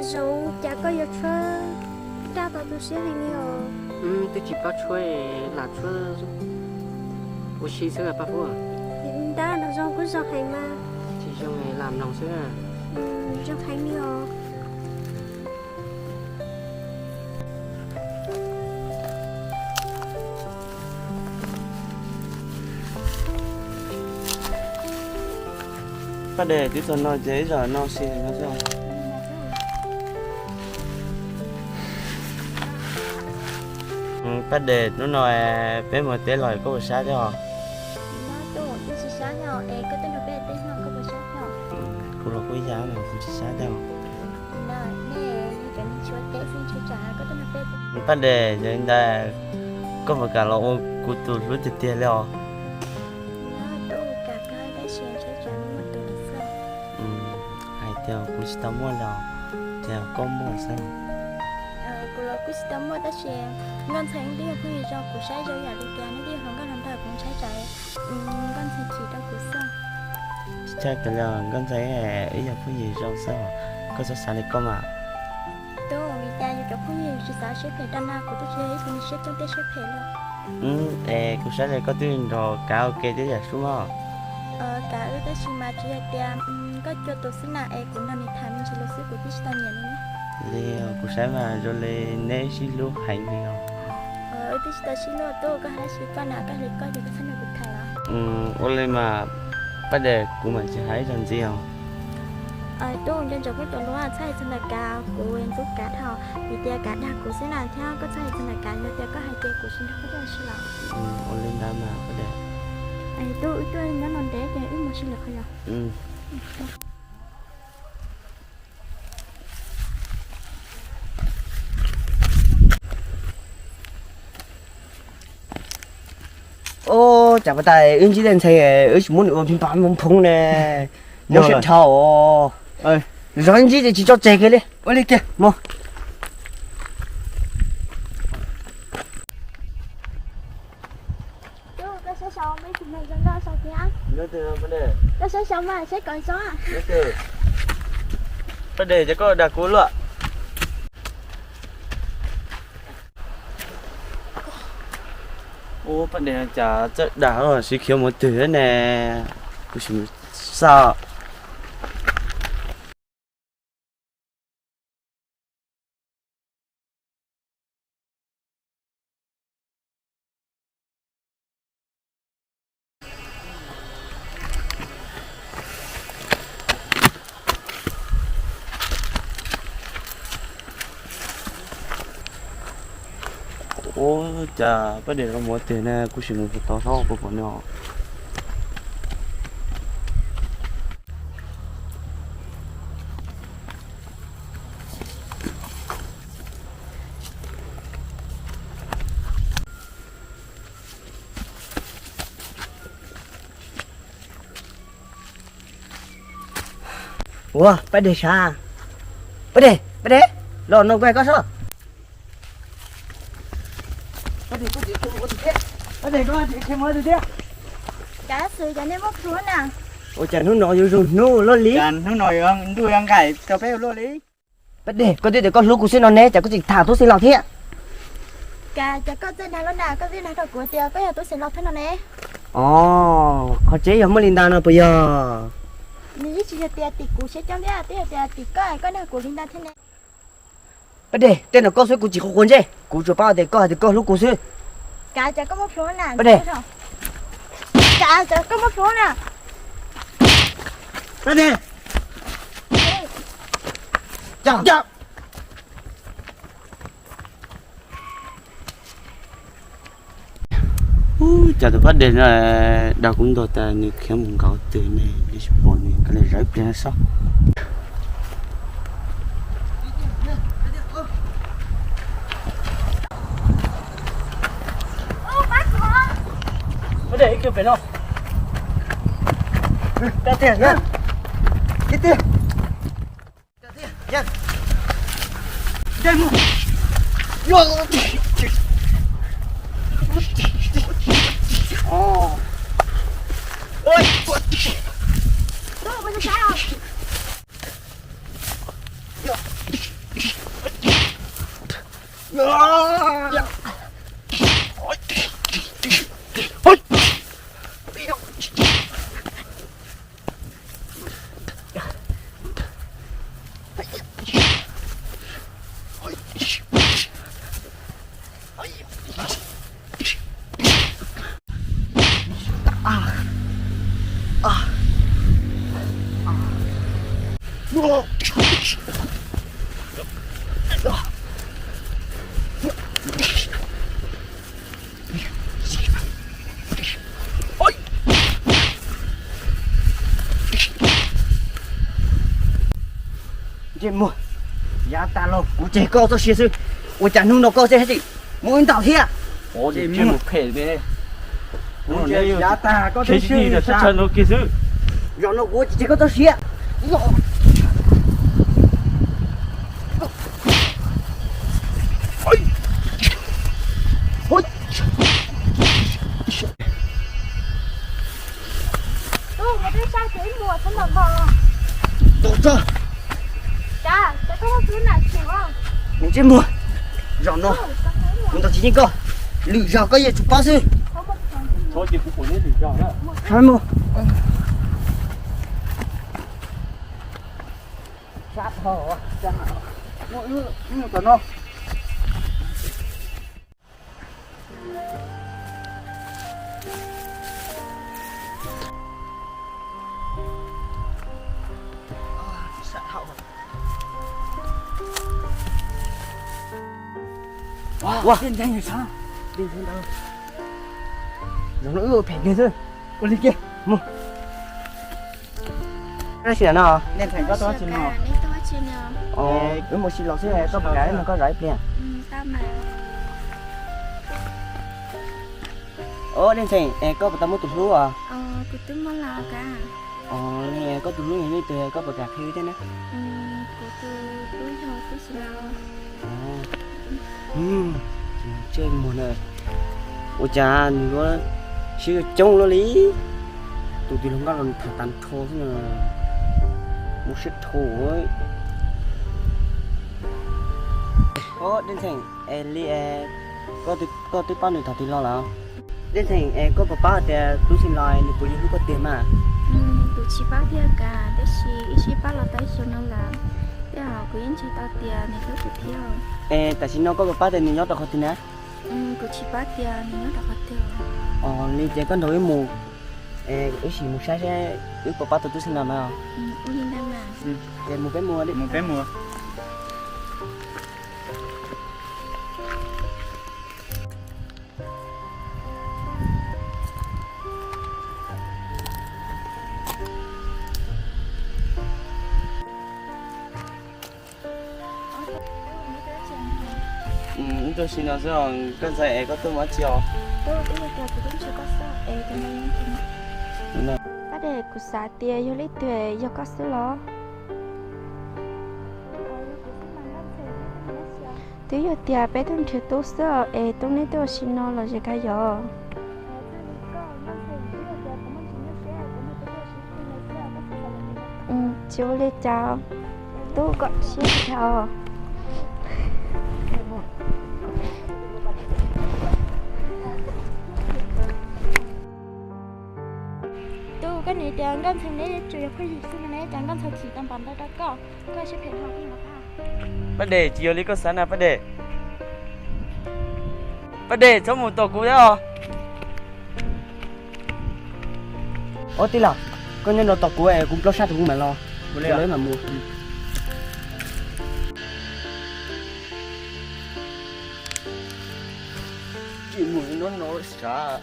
Zoo cas koj yuav tshuab daj tau tu siab li ne os? Twb tsis paub tshuab, lam tshuab ua si xwb Paj Huab. Ntab, nrog zoo kuj zoo heev mas. Tsis zoo, lam mloog xwb. Zoo heev li os. Paj Dej, twb txog no ces ib zaug no sim no xwb. Paj Dej, hnub no peb mus teb los koj puas sab thiab os? Kuv los kuj ib yam, kuv tsis sab thiab os. Paj Dej, yog li ntawd koj puas kam los ua kuv tus hlub tiag tiag li os? Hais tias kuv tsis tau muaj li os, ces koj muaj xwb. Kuv los kuj tsis tau muaj tab sis Nkauj Ntxhais twb yog phooj ywg zoo, kuv saib zoo yam li tias nws twb yog hluas nkauj hluas nraug, kuv ntshai tsam Nkauj Ntxhais chim rau kuv xwb. Tsis tshaj kiag li os, Nkauj Ntxhais wb yog phooj ywg zoo xwb, koj txhob xav li koj mas. Tub, vim cas yus cov phooj ywg tsis xav siab phem rau na, kuv twb tsis yog ib tug siab coob thiab siab phem li. Es kuv saib li koj twb nrog Kav ua ke thiab yam sub mog. Kav wb tab sis mas tsis yog tias koj cua tus xwb na, es kuv nrog nws tham me ntsis lus xwb kuv twb tsis tau nyiam nws na. Li kuv saib mas zoo li neb sib hlub heev li os. Wb twb tsis tau sib hlub tub, koj hais tab sis koj na, koj hais li koj ces koj txhob nrog kuv tham los. Ua li mas Paj Dej, kuv mam tsis hais ib zaug ntxiv os. Tub, nco ntsoov koj cov lus, txhob hais txog ntawm Kav, kuv ntxub Kav dhau, vim tias Kav dag kuv xwb na, thiab koj txhob hais txog ntawm Kav, yog tias koj hais ces kuv tsis nrog koj ua si lawm. Ua li ntawd mas Paj Dej. Tub, wb tuaj nyob no ntev ces wb mus si lawm qhov yos. Ub, cas puas tas wb ntsib tej ntxhais wb tsis muab nws ua phim pam moo phoob ne. Mob siab dhau. Zov ntsib ces tsis tso tseg kiag li. Ua li kiag mog. Paj Dej, ces koj dag kuv luaj. Ub, Paj Dej, cas txawj dag, siv khiav mus twg ne, kuv sim mus xauj. Ub, cas Paj Dej los mus twg ne, kuv sim mus tod saib puas pom nws. Ua, Paj Dej sav. Paj Dej, Paj Dej, los no kuv hais koj sob. Cas xwb cas nej muab plhuav na? Ua cas hnub no yuav zoo hnub luaj li? Cas hnub no ntuj yuav nqaim rau peb ua luaj li? Paj Dej, koj twb tias koj hlub kuv xwb no ne, cas koj tseem tham tub xeev laus thiab? Cas, cas koj txawj dag luaj na, koj twb dag rau kuv tias koj yog tub xeev laus thiab no ne. Os, qhov tseeb yog muaj li ntawd no puas yog? Nws yeej tsis yog tias tim kuv siab coob thiab, twb yog tias tim koj, koj dag kuv li ntawd thiab ne. Paj Dej, tej no koj xwb kuv tsis quav quav ntsej, kuv tsuas paub tias koj hais tias koj hlub kuv xwb. Kav, cas koj muab plhuav na? Paj Dej. Kav, cas koj muab plhuav na? Paj Dej. Cas, cas. Ub, cas tus Paj Dej no dag kuv ntuag tas nws khiav mus nkaum twg ne, nws tsis pom nws, koj li zawv pliag no sob. Paj Dej, ib kig pem no. Tiag tiag, tiag tiag. Ntsej muag, yav tag los kuv tseg koj txoj sia xwb, ua cas hnub no koj tseem haj tseem mus ib ntaus thiab? Yav tag koj tseem sib sab no kiag xwb. Zaum no kuv tseg koj txoj sia. Ntsej muag, zaum no kuv ntaus tsis yeej koj, lwm zaus koj yeej tsum paub xwb. Mus. Ua, ua, zaum no wb ua phem kiag xwb. Ua li kiag mus. Dab tsi no? Wb mus ua si los xwb, koj puas kam wb nrog koj zov ib pliag? Os, Dej Ntxhee, es koj puas tau muaj tus hlub os? Koj tus hlub yog leej twg, koj puas kam qhia wb thiab na? Ntsej muag na, ua cas nws yuav siab coob luaj li. Tus twg los nkauj los nws tham tag nrho xwb na, muaj siab dhau. Os, Dej Ntxhee, es li koj twb paub nws thaum twg los lawm? Dej Ntxhee, es koj puas paub hais tias Tub Xeem Laus nws puas yuav hlub koj tiag mas? Kuv tsis paub tiag, tiam sis wb sib pab los tau ib xyoos no lawm, tej zaum kuv yeej ntseeg tau tias nws hlub kuv thiab. Es tam sim no koj puas paub tias nws nyob rau qhov twg na? Kuv tsis paub tias nws nyob rau qhov twg. Os, li ces koj nrog wb mus, es wb sim mus saib saib wb puas pab tau Tub Xeem Laus mas. Ces mus peb mus. Wb tuaj si no xwb os, koj ntxhais, es koj tuaj mus dab tsi os? Paj Dej, kuv xav tias yog leej twg, yog koj xwb los? Twb yog tias peb tuaj nrhiav tub xwb es tub neb tuaj ua si no los zem kag yog? Tsis ua li cas, tub kom siab kag os. Tub, koj nim tias Nkauj Ntxhee neb tsuas yog phooj ywg xwb no ne, cas Nkauj Ntxhee tsim tau npaum ntawd rau koj, koj siab phem dhau. Paj Dej, tsis yog li koj xav na Paj Dej. Paj Dej, txhob mus tom kuv thiab os. Ob tij laug, koj nyob no tos kuv es kuv nplob sab rau kuv mam los. Mus no no sav.